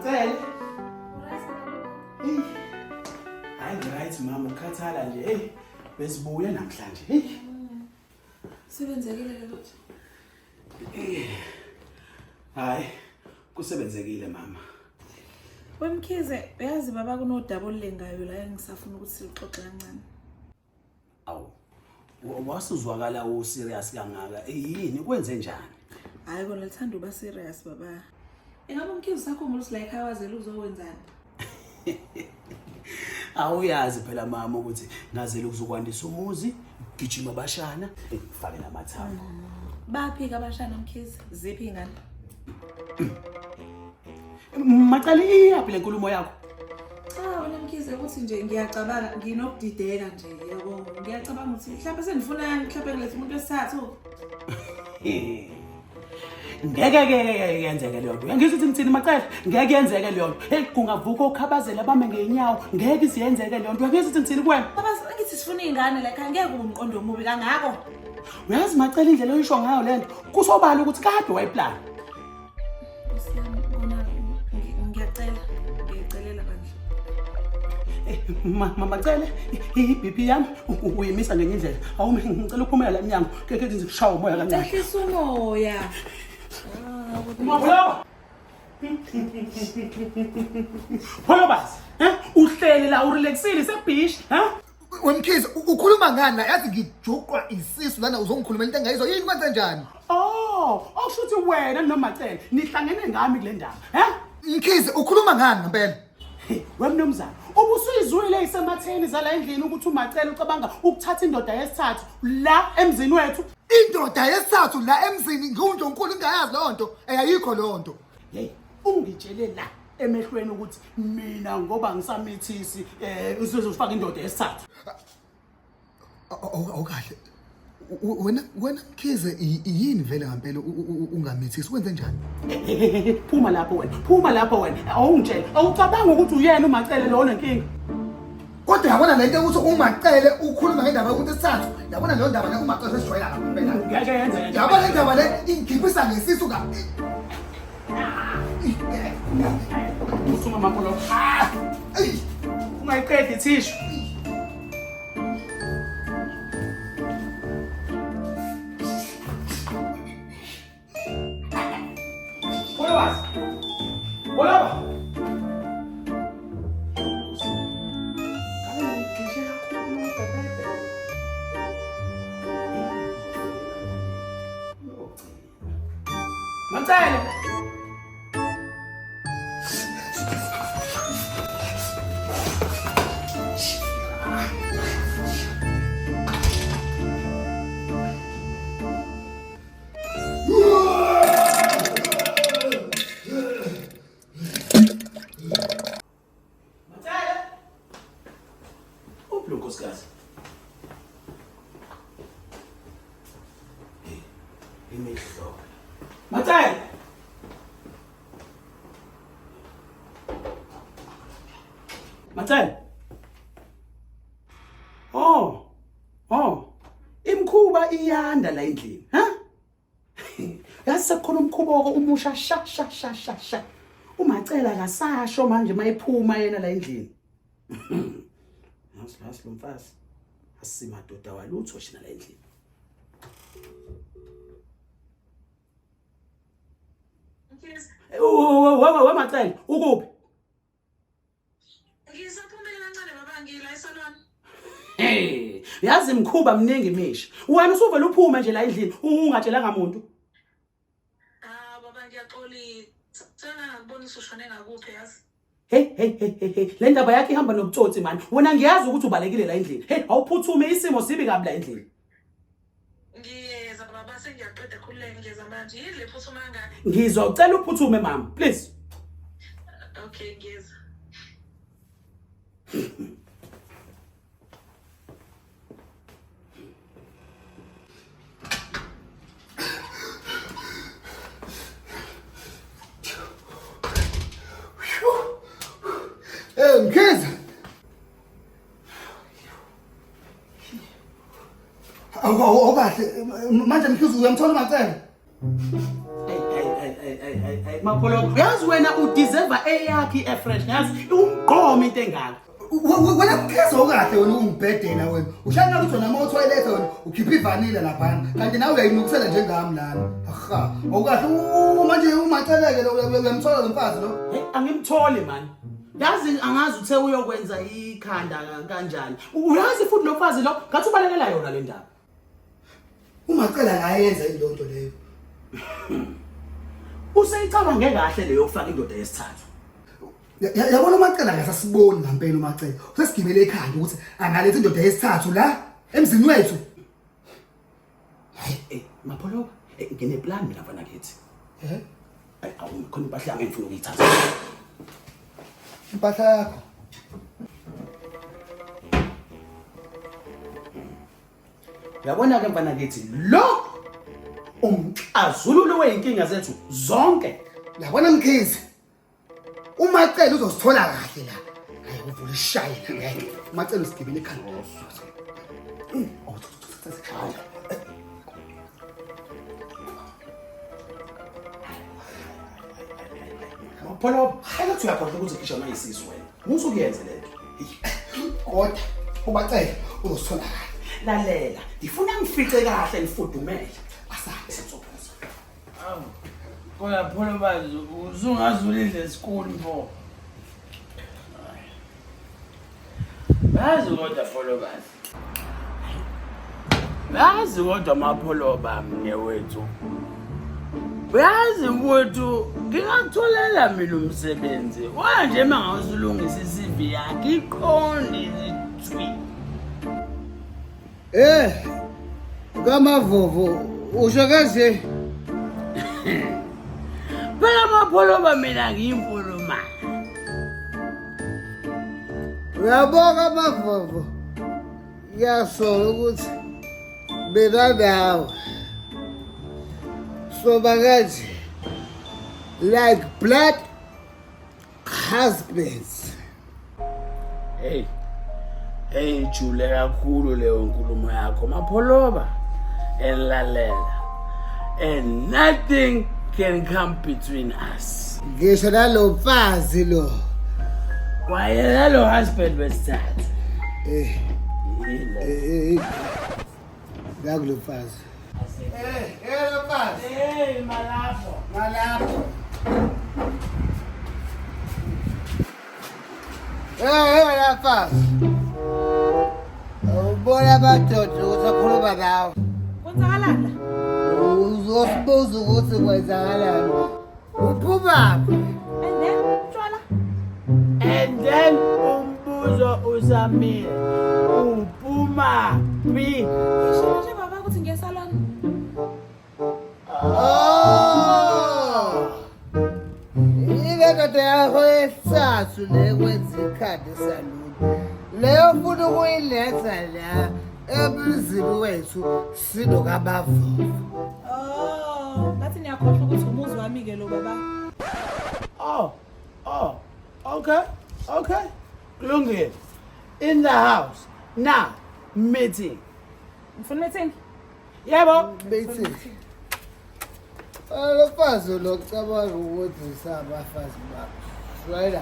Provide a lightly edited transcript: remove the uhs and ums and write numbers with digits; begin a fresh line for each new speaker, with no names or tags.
Macele. Hey. Hayi right mama ukhathala nje. Hey. Besibuye namhlanje. Hey.
Sebenzekile ke lutho.
Hayi kusebenzekile mama.
WeMkhize uyazi baba kunodaba olulengayo la engisafuna ukuthi sixoxe kancane.
Awu. Wasuzwakala u serious kangaka. Yini kwenze njani?
Hayi kona lithanda uba serious baba. Ingabe uMkhize usakhumbula ukuthi la ekhaya wazela uzowenzani?
Awuyazi phela mama ukuthi ngazela ukuzokwandisa umuzi, gijima abashana, ngifake namathambo.
Baphi ke abashana Mkhize? Ziphi ingane?
Macala iyaphi le nkulumo yakho?
Cha wena Mkhize ukuthi nje ngiyacabanga nginokudideka nje yabo. Ngiyacabanga ukuthi mhlawumbe sengifuna mhlawumbe ngilethe umuntu wesithathu.
Ngeke ke yenzeke leyo nto. Uyangizwa ukuthi ngithini Macala? Ngeke yenzeke leyo nto. Hey kungavuka okhabazela bame ngeenyawo. Ngeke iziyenzeke leyo nto. Uyangizwa ukuthi ngithini kuwena?
Baba ngithi sifuna izingane la ekhaya ngeke kube umqondo omubi kangako.
Uyazi Macela indlela oyisho ngayo lento. Kusobala ukuthi kade wayiplan.
Nkosi yami kona ngiyacela ngiyacelela bandla.
Eh, Macele i-BP yami uyimisa ngenye indlela. Awume ngicela ukuphumela la emnyango. Ke ke ngikushaya umoya kancane.
Ehlisa umoya.
Mabulawa. Pholobazi, eh? Uhleli la urelaxile sebeach, eh?
WeMkhize ukhuluma ngani la? Yazi ngijuqwa isisu lana uzongikhulumela into engayizwa yini kwenze njani?
Oh, okusho ukuthi wena noMacele nihlangene ngami kule ndaba, eh?
Mkhize ukhuluma ngani ngempela?
We mnumzane, ubusuyizwile isematheni zala endlini ukuthi uMacele ucabanga ukuthatha indoda yesithathu la emzini wethu.
Indoda yesithathu la emzini ngiwundlonkulu ingayazi leyo nto, eyayikho leyo nto.
Hey, ungitshele la emehlweni ukuthi mina ngoba ngisamithisi eh usuzofaka indoda yesithathu.
Awukahle. Wena wena Mkhize yini vele ngempela ungamithisi wenze njani?
Phuma lapho wena. Phuma lapho wena. Awungitshele. Awucabanga ukuthi uyena uMacele lo onenkinga.
Kodwa yabona lento ukuthi uMacele ukhuluma ngendaba yokuthi isithathu. Yabona leyo ndaba le uMacele sesijwayela kabi impela.
Ngeke yenze.
Yabona le ndaba le ingikhiphisa ngesisu ka.
Usuma makho lo. Ungayiqedi ithishu. Followers. Follower. Macele. Macele. Uphi lo nkosikazi? Hey, imihlola. Macele. Macele. Oh. Oh. Imkhuba iyanda la endlini, ha? Yazi sekukhona umkhuba umusha sha sha sha sha sha. Umacela akasasho manje mayephuma yena la endlini. Yazi lo mfazi asimadoda walutho shina la endlini. Wamacele ukuphi?
Ngisaphumile kancane baba ngila esalon.
Hey, yazi mkhuba mningi misha. Wena usuvele uphume nje la endlini ungatshelanga muntu.
Ah baba ngiyaxolisa. Sengangakubona usushone ngakuphi yazi.
Hey hey hey hey hey le ndaba yakhe ihamba nobutsotsi mani. Wena ngiyazi ukuthi ubalekile la endlini. Hey awuphuthume isimo sibi kabi la endlini.
Ngiyeza baba sengiyaqeda khululeka ngiyeza manje. Yini le phuthuma kangaka?
Ngizwa ucela uphuthume mama, please.
Okay ngiyeza.
Eh Mkhize. Awukahle manje Mkhize uyamthola uMacele.
Hey hey hey hey. ay ay ay ay Mapholo, uyazi wena udeserve eyakhe i-air fresh, yazi umgqomo into engaka.
Wena mkhezo okahle wena ungibhedela wena. Ushaya ngathi wena uma uthoyilethe wena ukhipha ivanila laphana. Kanti nawe uyayinukisela njengami lana. Aha, awukahle manje umaceleke lo uyamthola lo mfazi lo.
Hey, angimtholi man. Yazi angazi uthe uyokwenza ikhanda kanjani. Uyazi futhi lo mfazi lo ngathi ubalekela yona le ndaba.
Umacela angayenza yini leyo nto leyo?
Useyicabange kahle leyo kufaka indoda yesithathu.
Yabona uMacela akasasiboni ngampela uMacela. Usesigibele ekhanda ukuthi angaletha indoda yesithathu la emzini wethu.
Hayi, eh Mapholoba, eh, ngineplan mina mfana kithi.
Eh?
Ayi awume khona impahla yami engifuna ukuyithatha.
Impahla yakho.
Uyabona ke mfana kithi lo umxazululo wezinkinga zethu zonke.
Yabona Mkhize. Umacele uzosithola kahle la. Hayi uvula ishaye la ngeke. Umacele usigibele ekhanda. Oh,
Mapholo, hayi uyakhohlwa ukuthi gijima isisu wena. Musa ukuyenza lento.
Kodwa ubacele uzosithola kahle.
Lalela, ngifuna ngifice kahle ngifudumele.
Asabe.
Sizophuza.
Awu. Kodwa Pholobazi usungaze ulidle esikhulu mfo. Yazi kodwa Pholobazi. Yazi kodwa Mapholoba mnewethu. Uyazi mfowethu ngingakutholela mina umsebenzi. Wanje uma ngawusulungisa i-CV yakhe iqonde izithwi.
Eh, kaMavovo usho kanje.
Phela Mapholoba mina ngiyimfulumane.
Uyabonga Mavovo. Ngiyasola ukuthi mina nawe soba kanje like blood husbands.
Hey. Hey jule kakhulu leyo nkulumo yakho Mapholoba. Elalela. And nothing can come between us.
Ngisho nalo mfazi lo.
Kwayena lo husband wesithathu.
Eh.
Yile.
Eh. Nakulo mfazi.
Eh, eh lo mfazi.
Hey malapho.
Malapho.
Eh, eh la mfazi. Ubona amadoda ukuthi akhuluma nawe.
Kwenzakalani la?
Uzosibuza ukuthi kwenzakalani. Uphumaphi?
And then utshwala.
And then umbuzo usamile. Uphuma phi?
Ngisho nje baba ukuthi ngiye salon.
Oh! Ile ndoda yakho yesithathu le kwenza ikhadi esaluni. Leyo ufuna ukuyiletha la emzini wethu sinokaMavovo.
Oh, ngathi niyakhohlwa ukuthi umuzi wami ke lo baba.
Oh, oh, okay, okay. Kulungile. In the house. Now, meeting.
Ngifuna meeting.
Yebo.
Bethi. Lo mfazi lo cabanga ukuthi sabafazi bakho. Right.